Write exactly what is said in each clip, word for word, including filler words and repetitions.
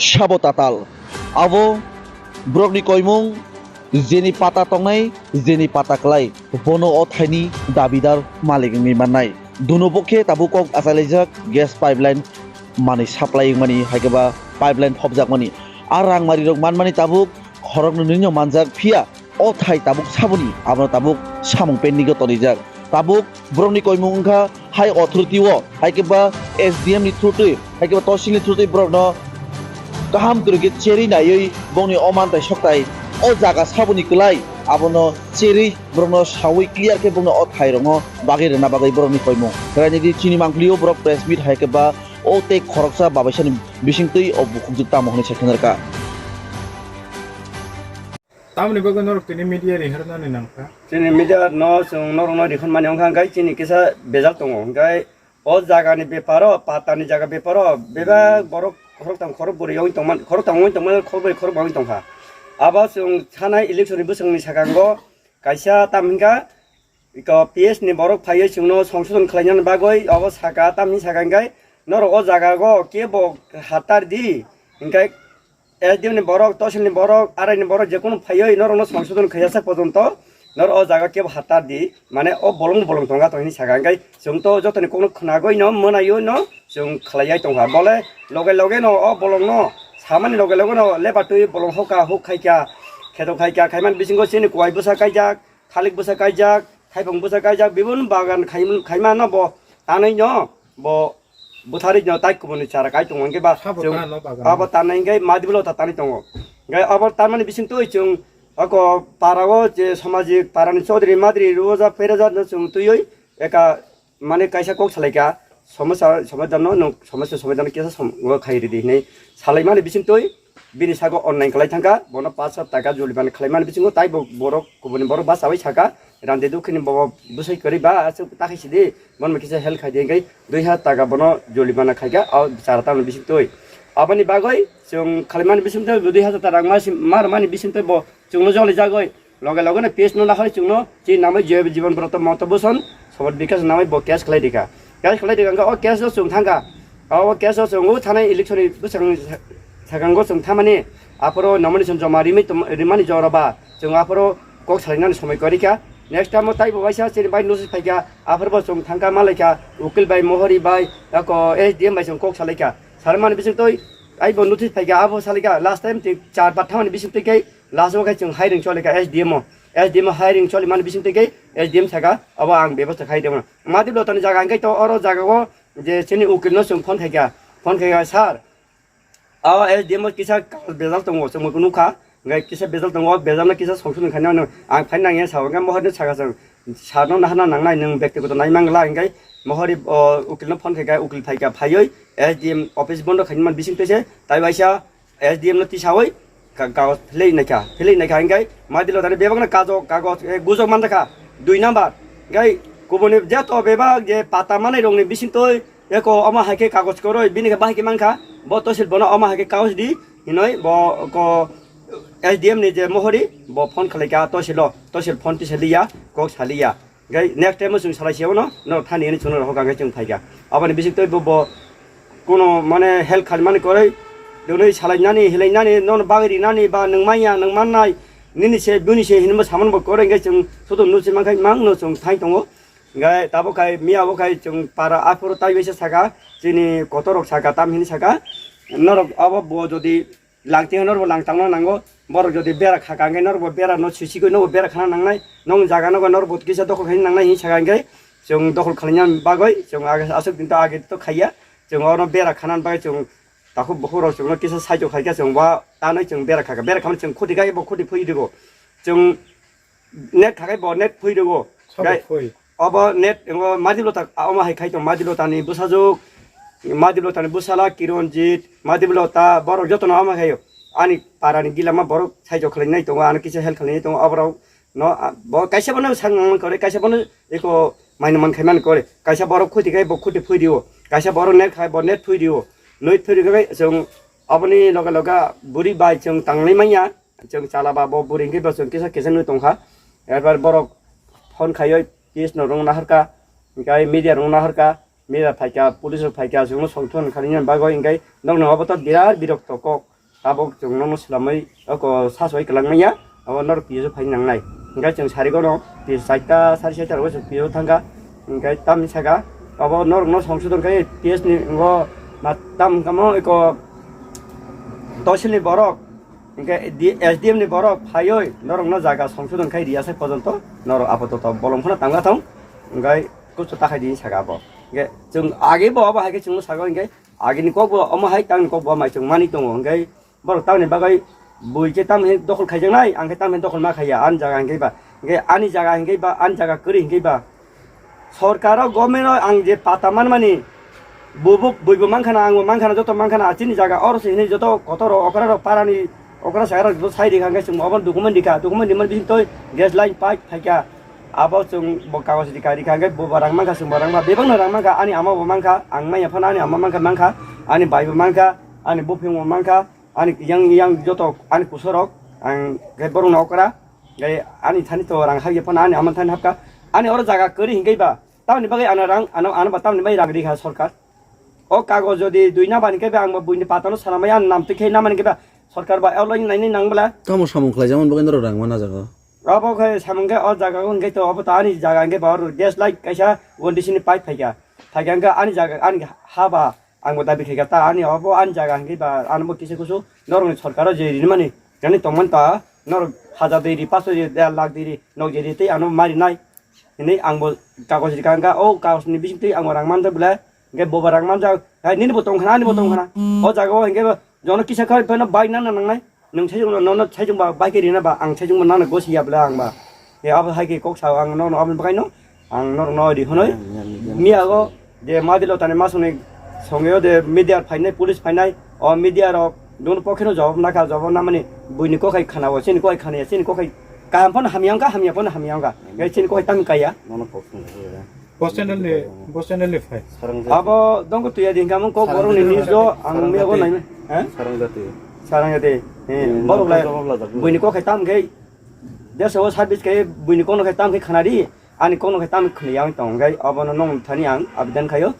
Sabo tatal. Abo borokni koimung, jeni pata tongnai, jeni pata klai, bono o thaini dabidar malik wngwi mannai. Duno bo khe tabuk kok achailaijak gas pipeline manwi supply wngmani, hai khe ba pipeline phobjakmani. A rangmarirok manmani tabuk khoroknwino manjak, phiya o thai tabuk saboni, abono tabuk samung pending o tonijak. Tabuk borokni koimung wngkha hai authority o, hai khe ba S D M ni through twi, hai khe ba tosilni through twi borokno kaham kwrwi khe cherwi naiwi bongni o mantai soktai o jaga saboni kwlai abono cherwi borokno sawi clear khe bongno o thairokno bagwi rwna bagwi borokni koimung. Rainidi chini mangpili o borok press meet hai khe ba o tei khoroksa babaisani bisingtwi o bukhukjwk tamo hwnwi sai khna rwkha. Tamoni bagwi norok tini media ringhornani nangkha? Chini media no chwng norokno rikhormani wngkha, hwnkhe chini kisa bejal tongo, hwnkhe o jagani beparo, patani jaga beparo bebak borok khoroktham khorokbwrwi wngwi tongmani, khoroktham wngwi tongmani, khorokbwrwi khorokba wngwi tongkha. Abo chwng thanai election ni bwswngni sakango kaisa tam hwnkha, iko P S ni borok phaiwi chwngno songsodon khlainani bagwi obo saka, tamni saka hwnkhe norok o jaga o kebo hatar di, hwnkhe S D M ni borok, tosil ni borok, arai ni borok jekunu phaiwi norokno songsodon khaiyasa pojonto norok o jaga kebo hatar di, mane o bolong bolong tongkha to hini saka, hwnkhe chwng to jotoni kokno khwnagwi no mwnaiwi no chwng khlaiwi tongkha, bole loge loge no o bolongno samani loge loge no lebatwi bolong hoka huk khaikha, kheto khaikha, khaimani bisingo chini kuwai bwsa kaijak, thalik bwsa kaijak, thaipung bwsa kaijak, bibun bagan khai-, khaima no bo tanwi no bo bwtharwi no tai kubuni chara kai tongo, hwnkhe ba Sabo chwng ta no bagan abo no. Tanai hwnkhe madi bwlota tanwi tongo. Hwnkhe abo tamani bisingtwi chwng ako para o je samajik parani chodri madri roja peraja no chwng twiwi eka mane kaisa kok salaikha, somosya somadan no nwng somosya somadan no kisa som-, o khai ridi hinwi salaimani bisingtwi bini sago online khlai thangkha, bono pash hajar taka jorimana khlaimani bisingo tai bo borok kubuni borok bachawi saka, randi dukhini bo bwsai kwrwi ba aswk takhai sidi, bono kisa help khai di hwnkhe dui hajar taka bono jorimana khaikha o chara tamni bisingtwi. Aboni bagwi chwng khlaimani bisingtwi dui hajar taka rang ma rwmani bisingtwi bo chwngno jolijagwi loge loge no P S no nahoi chwngno chini namwi Joy Jiban Broto Moto Bhusan Samaj Bikas namwi bo case khlai rikha. Case khlai rikha hwnkhe o case o chwng thangkha. O case o chwng o thanai election ni bwswk sakango chwng thamani aphuru nomination joma rimwi tong-, rimani jora ba chwng aphuru kok salainani somoi kwrwi kha. Next time o taibo waisa chini bai notice phaikha, aphuru bo chwng thangkha malaikha, ukil bai, mohori bai, ako S D M bai chwng kok salaikha. Salmani bisingtwi aibo notice phaikha, abo salaikha last time twi char pathamani bisingtwi khe last o khe chwng hiring cholaikha S D M o. S D M o hiring cholimani bisingtwi khe S D M saka, "Abo ang bebosta khai tongmano." Madi Lotani jaga hwnkhe to oro jaga o je chini ukil no chwng phone khaikha, phone khaikha, "Sir, o S D M o kisa bejal tongo, chwng bo nukha, hwnkhe kisa bejal tongo, o bejal no kisa songsodon khaina ang phaina nangya," sa hwnkhe mohor no saka chwng, "Sir no nahana nangnai, nwng bektigoto naimangla," hwnkhe mohori o ukil no phone khaikha, ukil phaikha, phaiwi S D M office bondo khainani bisingtwi se tai waisa S D M no tisawi ka-, kagoj philwi naikha, philwi naikha hwnkhe Madi Lotani bebakno kajok, kagoj, eh, gujok manjakha, dui number. Hwnkhe kubuni jeto bebak je pata manwi rokni bisingtwi eko omo hai khe kagoj kwrwi, bini khe bahai khe mankha, bo tosil bono omo hai khe kagoj di hinwi bo ko S D M ni je mohori bo phone khlaikha tosilo, tosil phone tisaliya, kok saliya. Hwnkhe next time o chwng salai se uno, no thani hwnwi chwngno rohor kha hwnkhe chwng phaikha. Aboni bisingtwi bo, bo kuno mane help khaimani kwrwi, twnwi salainani, hilainani, nono bagwi rinani ba nwng manya, nwng mannai, nini se, bini se hinwi samani bo kwrwi hwnkhe chwng soto nusi mankhai mangno chwng thai tongo. Hwnkhe tabuk khai miya bo khai chwng para aphuru tai waisa saka, chini kotor rok saka, tam hini saka, norok abo bo jodi Langti norbo langtangno nango. Borok jodi bera khaka hwnkhe norbo bera no swisigwi norbo bera khana nangnai. Nong jaga nogo norbo kisa dokhol khaina nangnai hinwi saka hwnkhe chwng dokhol khlaina bagwi chwng age aswk din to age to khaiya. Chwng oro bera khana bagwi chwng takhuk bukhuk rok chwngno kisa saichuk khaikha chwng ba tanwi chwng bera khaka. Bera khamani chwng khuti kha ebo khuti phui digo. Chwng net khakai bo net phui rwgo. Sabo Gai-, phui. Obo net, o, Madi Lota, a, omo hai khai tong, Madi Lotani bwsajwk, Madi Lotani bwsala, Kironjit, Madi Lota, borok jotono omo hai ani parani gilama borok saijo khlainai tongo, ano kisa help khlainai tongo, oborok no, a, bo kaisa bono sang nang kore, kaisa bono eko maino man khai man kore, kaisa borok khuti khai bo khuti phui dio, kaisa borok net khai bo net phui dio, net phui dio khai chwng oboni loge loge buri bai chwng tanglai manya. Chwng chala ba bo buri hwnkhe bo chwng kisa kisa nwi tongkha. Erpor borok phone khaiwi P S no rwng naharkha, hwnkhe media rwng naharkha, media phaikha, police rok phaikha, chwngno songthon khainani bagwi hwnkhe nokni obo to birat birokto kok. Abo chwng nono swlamwi oko sasoi kwlangmanya, abo norok P S o phai nangnai. Hwnkhe chwng sarigono P S chaita, sari chaita rogo chwng P S o thangkha. Hwnkhe tamni saka abo norokno songsodon khai P S ni wngkha ma tam wngkha mo eko tosilni borok, hwnkhe D-, S D M ni borok phaioi norokno jaga songsodon khai riyasa pojonto norok apatot bolong phano tangma thang. Hwnkhe kuchu takhai di saka abo. Hwnkhe chwng age bo abo hai khe chwngno saka hwnkhe agini kokbo omo hai tangni kokbo mai chwng mani tongo. Hwnkhe borok tamni bagwi bui khe tamni dokhol khaijaknai, ang khe tamni dokhol ma khaiya, ani jaga hwnkhe ba, hwnkhe ani jaga hwnkhe ba, ani jaga kwrwi hwnkhe ba. Sorkar o, government o ang je pata manmani, bubo, buibo mankhana, angbo mankhana, joto mankhana, chini jaga oro se hinwi joto kotor o okra rok parani okra saka rok sai rikha, hwnkhe chwng obo document rikha, document rimani bising twi gas line pipe phaikha, abo chwng bo kagoj rikha, rikha hwnkhe bo rang mankha, chwng bo rang mankha, bebakno rang mankha, ani ama bo mankha, ang manya phano ani ama mankha, mankha, ani bai bo mankha, ani buphang bo mankha, ani yang, yang joto ani kusorok, ang khe borokno okra, khe ani thani to rang hapya phano ani ama thani hapkha, ani oro jaga kwrwi hwnkhe ba, tamni bagwi ano rang, ano, ano ba tamni bagwi rang rikha sorkar. O kagoj jodi dui nabani khe ba ang bo buini patano sanamai ang nam twi khe namani khe ba sorkar ba olo naini nang bwla. Tamo samung khlaijak man bagwi norok rang mana jaga. Abo khe samung khe o jaga o hwnkhe to abo to ani jaga hwnkhe ba oro gas light kaisa O N G C ni pipe phaikha. Phaikha hwnkhe ani jaga ani ha ba ang bo dabi khaikha ta ani obo ani jaga hwnkhe ba ano bo kisa kusu norokni sorkar o je rinmani jani tongmani ta norok hajar dei ri, paso ri, der lakh dei ri, nok je ri tei ano ma rinai. Hinwi ang bo kagoj rikha hwnkha, o kagoj ni bising twi ang bo rang manjak bwle. Hwnkhe boba rang manjak, hai nini bo tongkhana, ani bo tongkhana. O jaga o hwnkhe bo jono kisa khai phano bai nang nang nangnai. Nwng saichung no, nono saichung ba bai khe rina ba, ang saichung ba nang gosi ya bwle ang ba. E abo hai khe kok sao ang nono aboni bagwi no, ang norok no ri hwnwi. Miya go je Madilota ni masong ni songeo de media phainai, police phainai, o media rok dono pokhe no jawab nakha, jawab namani buini kok hai khana o, chini kok hai khana ya, chini kok hai kaham phano hamya wngkha, hamya phano hamya wngkha. Hwnkhe chini kok hai tamo kaya. Nono kok sung. Bo channel ni, bo channel ni phai. Abo dongko tuya di hwnkha mung kok borok ni news do ang miya go nai. He? Sarang jati. Sarang jati. He, hmm, borok lai. Buini kok khai tam khai. Desa o service khai buini kok no khai tam khai khana di. Ani kok no khai tam khna yang tong khai. Abo no nong thani ang abdan khayo.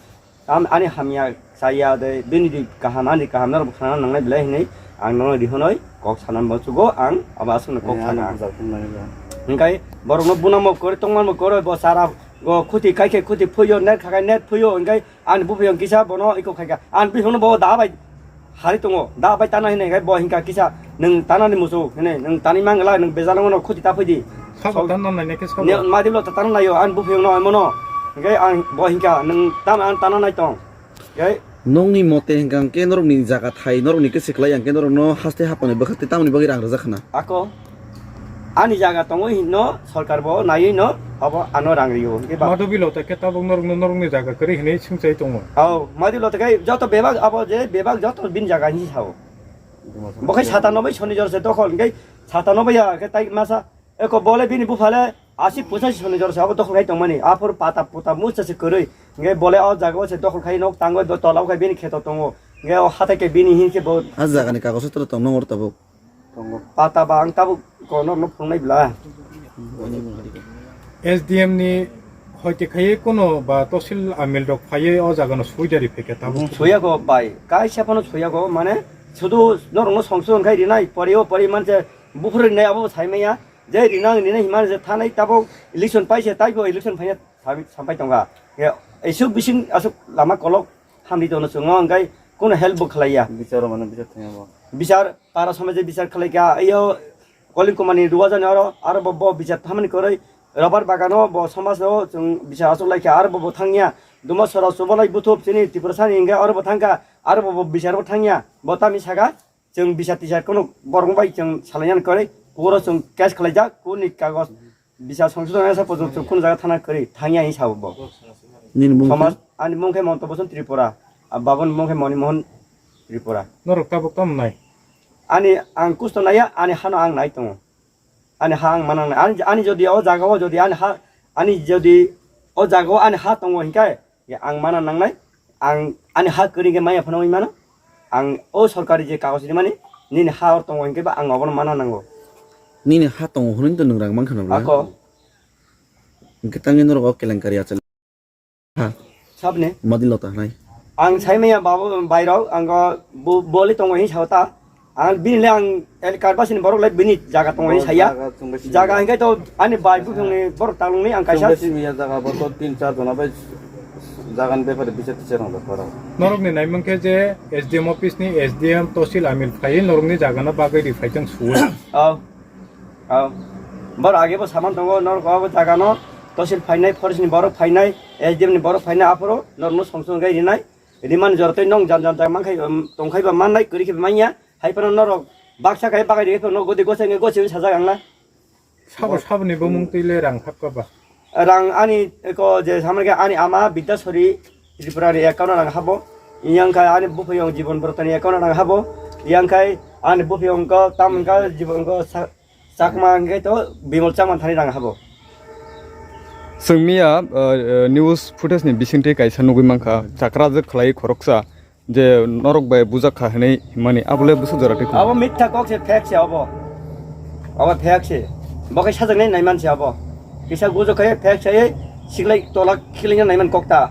Tam ani hamya saya de bini di kaham ani kaham no khana nang nai belai hinai. Ang no di honoi kok sanan bo chugo ang abo asuk no kok sana. Hingkai borok no bunamo kore tongmamo kore bo sara Go khuti kai khe khuti phuyo, net kha khe net phuyo, hwnkhe ani buphiyong kisa bono iko khai kha. Ani buphiyongno bo da bai hari tongo, da bai tana hinwi khe bo hinkha kisa, "Nwng tanani muchung," hinwi, "Nwng tanwi mangla, nwng bejal wngmano khuti ta phai di." Sabo tanna nainai khe sabo. Ne, Madilota tanna naio ani buphiyongno omono. Hwnkhe ang bo hinkha, "Nwng tana, ang tana nai tong." Hwnkhe Nokni mote hwnkha hwnkhe norokni jaga thai norokni khe se kwlai ya hwnkhe norokno haste hapani bwkha tei tamoni bagwi rang rwjak khna. Ako ani jaga tongwi hinno sorkar bo naiwi no abo ano rang rio hwnkhe ba. Madhu Bilota khe tabuk norokno norokni jaga kwrwi hinwi swngchai tongo. Au, Madhu Bilota khe joto bebak abo je bebak joto bini jaga hinwi sao. Bo khe sata noboi soni jor se dokhol hwnkhe sata noboi ya khe tai masa Eko bole bini buphale asi pochashi soni jora se abo dokhol khai tongmani. Aphuru pata puta mucha se kwrwi. Nge bole o jaga o se dokhol khai nok tango do tola o khai bini kheto tongo. Nge o hatai ke bini hin ke bo. A jaga ni kagoso tolo tong nong or tabuk. Pata ba ang tabuk ko nok no phungnai bla. S D M ni hoite khai kono ba tosil amil rok phaiye o jaga no suidari pheke tabuk. Suya go bai. Kaisa phano suya go mane sudu norok no songsu khai rinai pori o pori manse buphuru rinai abo sai maya. Je rinang rinai himani je thanai tabuk election paise taibo election phaina sampai tongkha. Ye, esuk bising asuk lama kolok hamri tono chwngo hwnkhe kono help bo khlaiya. Bichar mane bichar thangya bo. Bichar para somaje bichar khlaikha. Iyo Kolin Kumar ni Ruwajani aro, aro bo, bo bichar thamani kwrwi rubber bagano bo somaj o chwng bichar asuk laikha aro bo, bo thangya. Duma sora subolai buthup chini Tripura sani hwnkhe aro bo thangkha aro bo, bo bichar bo thangya. Bo tamni saka. Chwng bisa tisa kono borok bai chwng salai nani kwrwi, kuro chwng case khlaijak, kuni kagoj bisa songsodon esa pojon chwng kunu jaga thana kwrwi thangya hinwi sabo bo. Nini mung Somaj, ani mung khe Monto Boson Tripura, a baboni mung khe Moni Mohon Tripura. Norok tabuk tamo nai? Ani ang kusto naiya, ani hano ang nai tongo. Ani ha ang manang nai. Ani, ani jodi o jaga o jodi ani ha, ani jodi o jaga o ani ha tongo hinkhe, Ya, ang mana nangnai, ang ani ha kwrwi khe maya phano wngwi mano, ang o sorkari je kagoj rimani, nini ha or tongo hinkhe ba ang obono mana nango. Nini ha tongo hwnwi to nwng rang mankha nang ako. Hinkhe tangwi norok o kelenkari achal. Ha. Sabni? Madilota nai. Ang sai maya babu bairok, ang bo, boli tongo hin sao ta. Ang bini le ang elkar basini borok le bini jaga tongmani saya. Jaga chwngbai simi Jaga ya. Hingke to ani bai buphangni borok talungni ang kaisa Chwngbai simi ya jaga bo to tin char jona bai jagani bepare bichar tichar rang da para. Norokni naimang khe je S D M office ni S D M Tosil Amil phai norokni jagano bagwi ri phaitong suo. Oh. Oh. Bor age bo saman tongo norok o jagano Tosil phainai, forest ni borok phainai, S D M ni borok phainai aphuru norokno song song gai rinai. Rimani jora tei nong jan jan jaga mankhai, um, tongkhai ba mannai, kwrwi khe ba manya. Hai phano norok baksa khai bagai rikhe phano godi goseng goseng sajak ang na. Sabo, saboni bumung twi le rang hapka ba? Rang ani ko je samar khe ani ama Bidyasori Tripura ni account o rang habo. Yang khai ani buphayong Jibon Brotani account o rang habo. Yang khai ani buphayong ko tam ka Jibon ko sa-, Chakma hingke to Bimol Chakma thani rang habo. Chwng miya, uh, uh, news footage ni bisingtwi kaisa nugwi mankha, chakra jwk khlai khoroksa je norok bai bujak kha hinwi himani, abole bwswk jora twi Abo mitha kok se, fake se abo. Abo fake se. Bo khe sajaknai naiman se abo. Kisa gujo khe fake se, siklai tola khiklai naiman kok ta.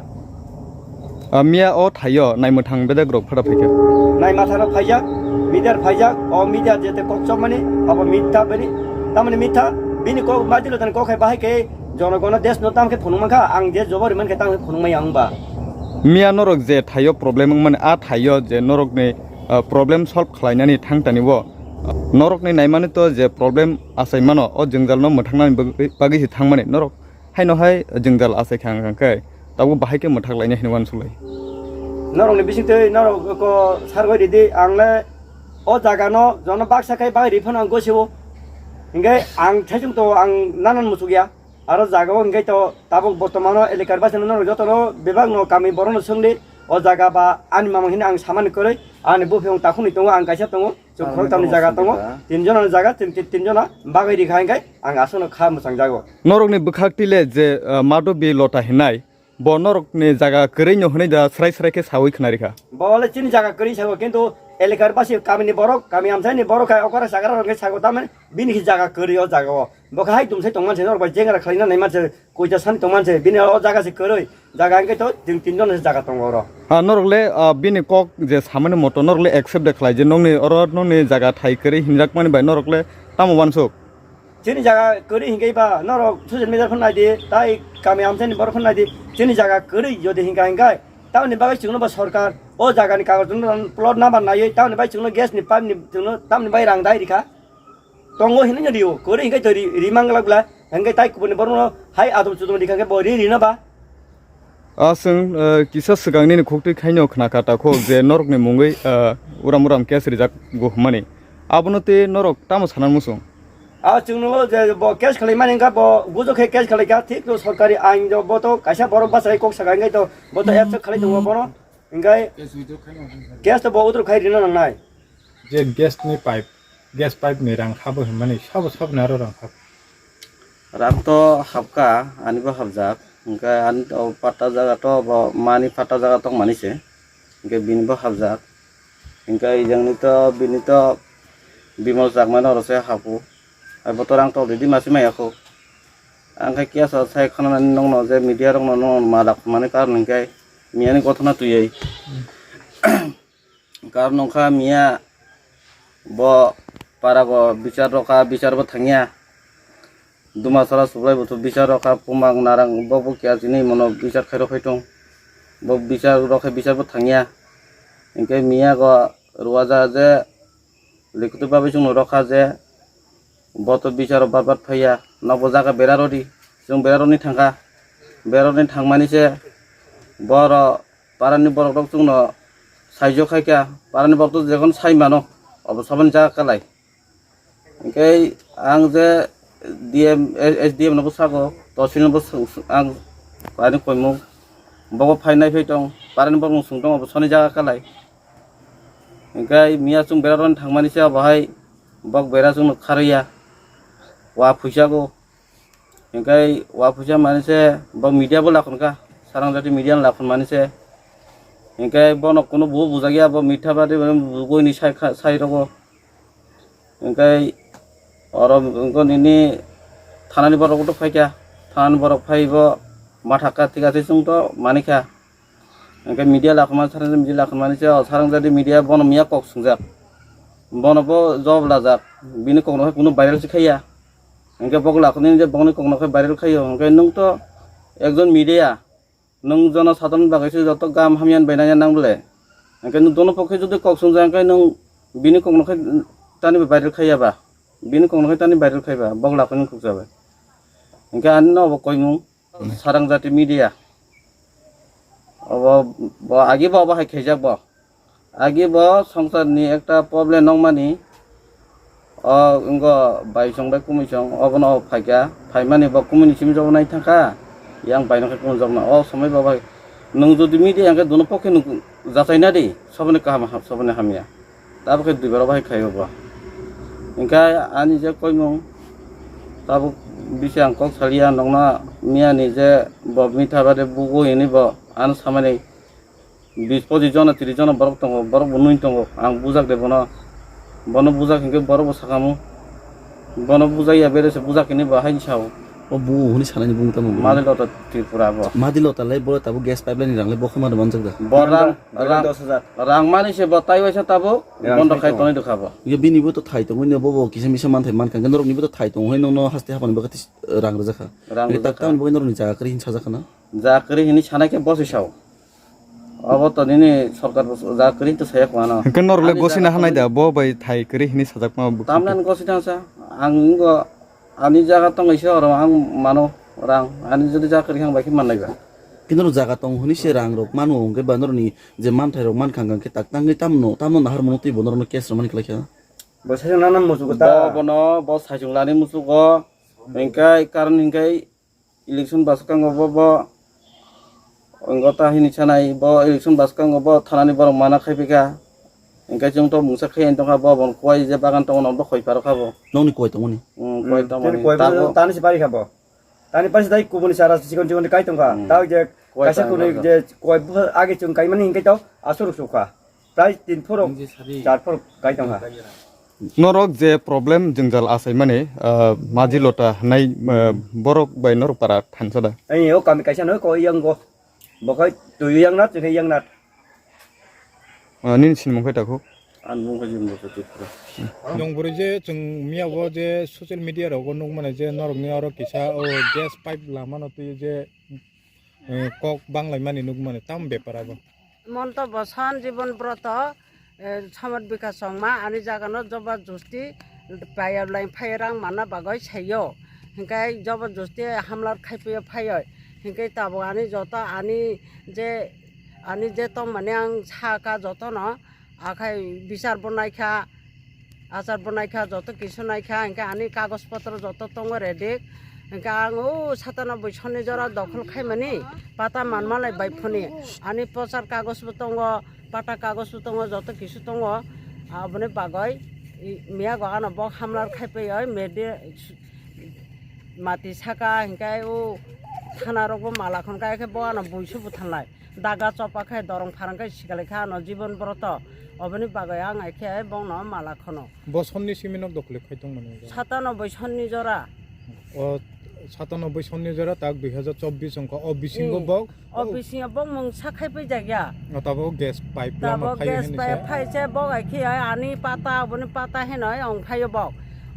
Ah, miya o thaio naimwthang bedek rok phada phaikha. Nai mathano phaijak, media phaijak, o media jete kok chokmani, abo mitha bini, tamani mitha, bini kok majilo tani kok hai bahai khe jonogono desh no tam khe phunuk mankha, ang je jobori mankhe tam khe phunuk maya wngba. Miya norok je thaio problem wngmani, a thaio je norokni, ah, problem solve khlainani thangtani o, norokni naimani to je problem achai mano, o jwngjal no mwthangnani bagwi, bagwi se thangmani norok. Haino hai jwngjal achai kha wngkha khe, tabuk bahai khe mwthak lainai hinwi uansuk lai. Norokni bisingtwi norok ko sargoi ridi, ang le o jaga no jono baksa khai bai ri phano ang gosio. Hingke ang thaichung to ang nanan muchuk ya. Aro jaga o hingke to tabuk bortomano elekar bachano norok jotono bebak no kami borok no swngdi o jaga ba ani mama hino ang samani kwrwi ani buphiyong takhukni tongo ang kaisa tongo. Chwng khoroktamni jaga tongo, tin jona ni jaga, tin, tin, tin jona bagwi rikha hingke ang aswkno kha mwchangjago. Norokni bwkhak tile je, ah, Madhabi Lota hinai, bo norokni jaga kwrwi no hinui da srai srai khe saui khna rikha. Bo le chini jaga kwrwi sago, kintu elekar basi kamini borok, kami amchaini borok khai okora sagra rok khe sago, tamani bini khe jaga kwrwi o jaga o. Bo khe hai tumsai tongman se, norok bai jengra khlaina naiman se, koita sani tongman se, bini o jaga se kwrwi, jaga hingke to chwng tin jona se jaga tongo oro. Ha, norok le, ah, bini kok je samani moto norok le accept de khlai je nongni oro nongni jaga thai kwrwi hinjakmani bai norok le tamo uansuk? Chini jaga kwrwi hingke ba norok social media phano naidi, tai kami amchaini borok phano naidi, chini jaga kwrwi jodi hingka hingkai, tamoni bagwi chwngno ba sorkar o jagani kagoj no plot number naiwi, tamoni bai chwngno gas ni pipe ni chwngno tamoni bai rang dai rikha. Tongo hinui no rio, kwrwi hingke to ri, ri manglak bla, hingke tai kubuni borokno hai adum chudum rikha khe bo ri rino ba. A chwng, eh, kisa swkang nini khuktwi khaino khna kha takhuk je norokni mungwi, eh, uram uram case rijak go hwnmani. Abono tei norok tamo sana muchung? A chwngno je bo case khlai mani wngkha, bo gujo khe case khlai kha, thik to sorkari ain jo bo to kaisa borok bachai kok saka wngkhe to bo to absent khlai tongo bono. Hingke case to bo withdraw khai rina nangnai. Je gas ni pipe, gas pipe ni rang habo hinmani sabo sabo ni aro rang habo. Rang to habka, ani bo habjak. Hingke ani to patta jaga to bo mani patta jaga tong mani se. Hingke bini bo habjak. Hingke ijang ni to bini to Bimol Chakma no oro se habu. Ai bo to rang to already masi maya kho. Ang khe kiya sa sai khana nani nong no je media rok no nong ma dak mani karon hingke miya ni gothona twi ai. Karon wngkha miya bo para go bichar rokha, bichar bo thangya. Duma sala sublai bo bichar rokha, pumang narang bo bo kiya chini mono bichar khai rok khai tong. Bo bichar rokha, bichar bo thangya. Hingke miya go ruwaja je likhutu babi chwngno rokha je bo to bichar rok bat bat phaiya. Nokbo jaga bera rodi, chwng bera roni thangkha. Bera roni thangmani se boro parani borok rok chwngno saijo khaikha, parani borok to jekhon sai mano, obo saboni jaga kalai. Hingke ang je D M, S D M no bo sago, Tosil no bo ang ani koimung, bobo phai nai phai tong, parani borok no swng tong, obo sani jaga kalai. Hingke miya chwng bera roni thangmani se obo hai bok bera chwngno kharwi ya, wa phuisago. Hingke wa phuisa mani se bo media bo lakhon kha, sarang jati media no lakhon mani se. Hingke bono kunu bo bujak ya, bo mitha badi bo goi ni sai kha, sai rogo. Hingke oro wngkha nini thanani borok bo phai kha, thanani borok phai bo ma thak kha, thik ase chwng to mani kha. Hingke media lakhon mani, sarang jati media lakhon mani se, o sarang jati media bono miya kok swngjak. Bono bo job lajak, bini kokno khe kunu viral se khaiya. Hingke bok lakuni je bokni kokno khe viral khaiyo, hingke nwng to ekjon media, nwng jono sadharoni bagwi se joto gam hamya bainanya nang bole. Hingke nwng dono pokhe jodi kok swngjak hingke nwng bini kokno khe tani viral khaiya ba, bini kokno khe tani viral khaiba, bok lakuni khukjabai. Hingke ani no obo koimung. Sarang jati media. Obo, bo agi bo, obo hai khaijak bo. Agi bo songsar ni ekta problem nongmani. O wnggo bai song bai kumui song, obono o phaikha, phaimani bo kumui ni simi jobo nai thangkha. Yang bai nokhe kumui jokno. O somoi bo bai nwng jodi media hingke duno pokhe nwng jachaina di, soboni kaham ha-, soboni hamya. Tabuk khe duibar bahai khaio bo. Hingkhe ani je koimung tabuk bisi ang kok saliya nokna miyani je bo mitha bade bugo hini bo ano samani bis pochis jona tris jona borok tongo, borok bo nui tongo, ang bujak de bono, bono bujak hinkhe borok bo sakamu, bono bujak ya bere se bujak hini bo haini sao. O bugo hwnwi sanani bung tamo bo? Madi Lota Tripura bo. Madi Lota lai bo tabuk gas pipeline ni rang lai bo khama rw manjak da? Bo rang, rang, rang mani se bo tai waisa tabuk bondo khai tongo. Tonwi rwkha bo. Ye bini bo to thai tongo, bo bo kisa misa man thai man kha, norok ni bo to thai tongo, hwnwi nokno haste hapani bagwi rang rwjak kha. Rang rwjak kha. Tamni bagwi norok ni jaga kwrwi hin sajak kha na? Jaga kwrwi hini sanai khe bo se sao. Obo to nini sorkar bo jaga kwrwi to saya kho ano. Hwnkhe norok le gosina hanai da, bo bai thai kwrwi hini sajak ma bo. Tamni gosina sa, ang ingo ani jaga tong ise oro ang mano rang, ani jodi jaga kwrwi ang bai khe mannai ba. Kintu norok jaga tong hwnwi se rang rok mano hwnkhe ba norok ni je manthai rok man kha hwnkhe tak tangwi tamno, tamno nahar mano twi bo norok no case rok mani khlai kha. Bo saichung nana musugo ta. Bo bono, bo saichung lani musugo, hwnkhe karon hwnkhe Election bwskango bo, bo wngkha ta hini sanai, bo election bwskango bo thanani borok mana khai phaikha. Hingkhe chwng to mungsa khai tongkha, bo bo kuai je bagan tongo, nobo khoi paro kha bo. Nokni kuai tongmani? Hmm, kuai tongmani. Tini kuai tani se bari kha bo. Tani paisa dai kubuni sara sikon sikon kai tongkha. Hmm. Tao je kuai kaisa tongmani kunui je kuai age chwng kaimani hingkhe to aswk sukha. Prai tin phorok, char phorok kai tongkha. Norok je problem jwngjal achaimani, ah, Maji Lota hwnai, ah, borok bai norok para thansa da? Ei, o kami kaisa no ko yang go. Bokhai tu yang nat, yang nat. Ah, nini sinimung khai takhu? Ang mung khai jim Lota Tripura. Nong bwrwi je chwng miya bo je social media rogo nukmani je norokni oro kisa o gas pipe lamano twi je, eh, kok banglaimani nukmani, tamo bepar abo? Monto Boson, Jibon Broto, eh, Samot Bikas Chongma, ani jagano joba justi payab lai phai rang manna bagwi saiyo. Hinkhe joba justi hamlar khaipiyo phaiyo. Hinkhe tabuk ani joto ani je, ani je tongmani ang saka jotono, akhai bichar bo naikha. Achar bo naikha, joto kisu naikha, hinkhe ani kagoj potro joto tongo ready. Hinkhe ang o satanoboi sonni jora dokhol khaimani, pata manmalai bai phone. Ani pochar kagoj bo tongo, pata kagoj bo tongo, joto kisu tongo. Aboni bagwi i, miyago ano bok hamlar khaipai oi, medi, mati saka, hinkhe o thana rok bo mala khon kha, khe bo ano buisu buthanlai. Daga chopa khe dorong pharang khe sikalai kha ano Jibon Broto. Oboni bagwi ang hai khe bongno mala khono. Bo sonni simi nok dokhli khai tong mani. Satanoboi sonni jora. O satanoboi sonni jora tak dui hajar chobbish wngkha. O bisingo hmm. Bok. O bisingo bok mungsa khai pai jakya. O tabo gas pipe lama phai gas pipe phai se bok hai khe ani pata oboni pata heno ong phaio bok.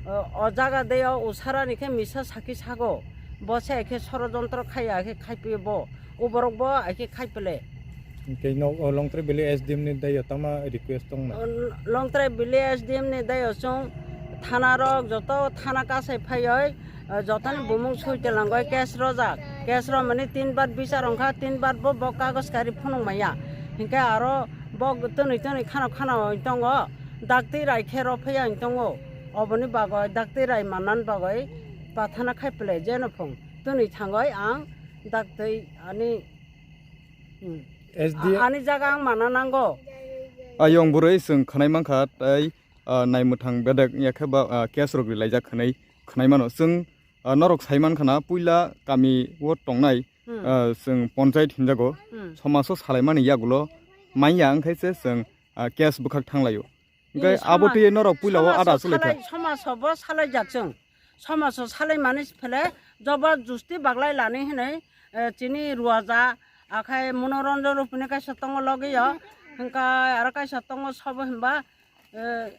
O, o jaga de o usarani khe misa sakhi sago. Bo se hai khe sorojontro khaiya khe khai pai bo. O borok bo hai khe khai pele. Hingke no, o, Longtrai Valley S D M ni dayo tama request tong na? O, Longtrai Valley S D M ni dayo chwng thana rok joto thana kasai phaioi, o, jotoni bumung soi telangoi case rojak. Case romani tin bar bichar wngkha, tin bar bo, bo kagoj kari phunuk maya. Hinkhe aro bo twnwi twnwi khano khano oi tongo, dakti rai khe rw phaiya oi tongo. Oboni bagoi dakti rai mannan bagoi pathana khai pele jeno phung. Twnwi thangoi ang dakti ani Hmm. S D A ani jaga ang mana nango. Ayong bwrwi chwng khwnai mankha tei, ah, naimwthang bedek wngya khe ba, ah, case rok ri laijak khwnai, khwnai mano. Chwng, ah, norok sai mankha na puila kami o tongnai, hmm. Ah, chwng ponchayat hinjago. Hmm. Somaso salaimani yagulo manya wngkhai se chwng, ah, case bwkhak thanglaio. Hingke abo twi norok puila o ada chwlai kha. Somaso bo salai jak chwng. Somaso salai mani phele joba justi baglai lani hinui, eh, chini ruaja akhai Monoranjan Rupini kaisa tongo logi o. Hingke aro kaisa tongo sobo himba, eh,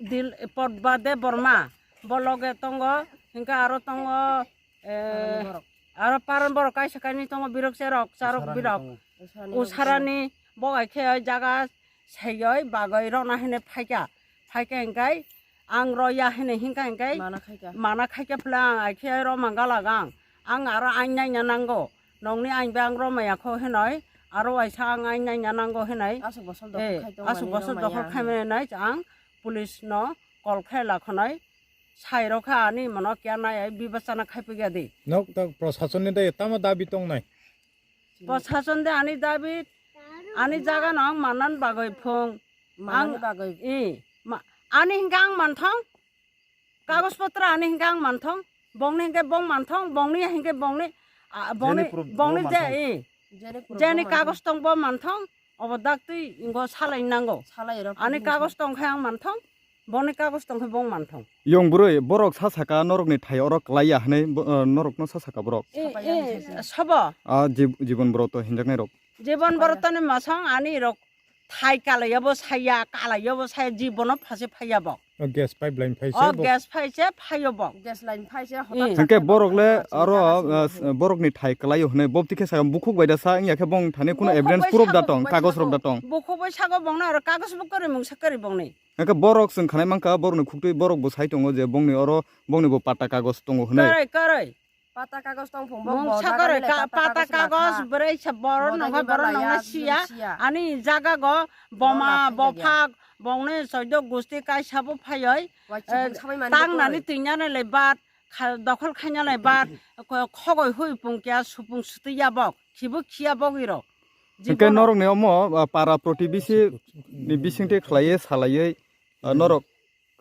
Dil Potba Debbarma, bo loge tongo, hinkhe aro tongo, eh, aro paran borok kaisa kainwi tongo, birok cherok, charok birok. Usarani bo ai khe jaga saioi bagoi rona hene phaikha, phaikha hinkhe ang roya hene hinkha hinkhe mana khaikha. Mana khaikha phela ang ai khe roma galagang, ang aro ain naina nango, nongni ain be ang romaya kho henoi, aro waisa ang ain naina nango henoi. Aswk bosol dokhol khai tongmani aswk bosol dokhol romaya khaimani hinoi ang police no call khai lakhonoi. Sai rokha ani mono kiya nai ai bibachana khai pigya di. Nok tak prosason ni dai tamo dabi tong nai. Prosason de ani dabi, ani jaga no ang manan bagoi phung. Manani bagoi. I, ma, ani hinkhe ang manthong. Kagoj potra ani hinkhe ang manthong. Bongni hinkhe bong manthong, bongni hinkhe bongni, a, bongni, jeni prum-, bongni bo je, manthong. I. Jeni prum-, jeni bo manthong. Kagoj tong bo manthong. Obo dak twi ingo salai nango. Salai rok ani prum-, kagoj tong khe ang manthong. Boni kagoj tong khe bong manthong. Yong bwrwi, borok sa saka norokni thai oro klai ya hwnwi bo-, eh, norokno sa saka borok. E, e, sabo. Ah, jib-, Jibon Broto hinjaknai rok. Jibon Brotoni masong ani rok thai kalai yabo saya, kalai yabo saya, Jibono phase phaiya bo. O gas pipeline phai se. O bo gas phai se phaio bo. Gas line phai se. Hmm. Hwnkhe borok le aro, ah, borokni thai kwlaio hwnwi bo twi khe saka bukhuk bai da sa wngya khe bong thani kuno evidence proof da tong, kagoj rok da tong. Bukhuk bai sago bongno aro kagoj bo kwrwi mungsa kwrwi bongni. Hwnkhe borok chwng khanai mankha, borokni khuktwi borok bo sai tongo je bongni oro bongni bo pata kagoj tongo hwnwi. Kwrwi, kwrwi. Pata kagoj tong phung bo, mungsa kwrwi, pata kagoj bwrwi se borok nongkha borok nongna siya. Ani jaga go boma, bophak, bongni soido gusti kaisa bo phaioi. Tangnani twinyana le bat, kha-, dokhol khaina le bat, ko-, khogoi hui pung kya supung sutwi ya bok, khibu khiya bogwi rok. Hwnkhe norokni omo, ah, para protibesi ni bisingtwi khlaiwi salaiwi, ah, norok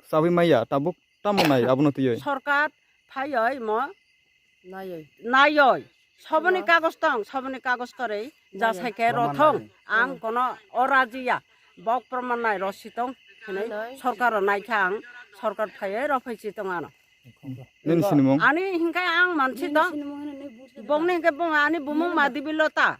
chabwi maya, tabuk tamo nai abono twiwi? Sorkar phaioi mo naioi. Naioi. Soboni kagoj tong, soboni kagoj kwrwi, jasai khe rothong, ang kono orajiya, bok proman nai rosi tong, hinwi sorkaro naikha ang, sorkar phaioi rophai si tong ano. Nini sinimung? Ani hinkhe ang mansi tong, bongni hinkhe bong ani bumung Madibilota.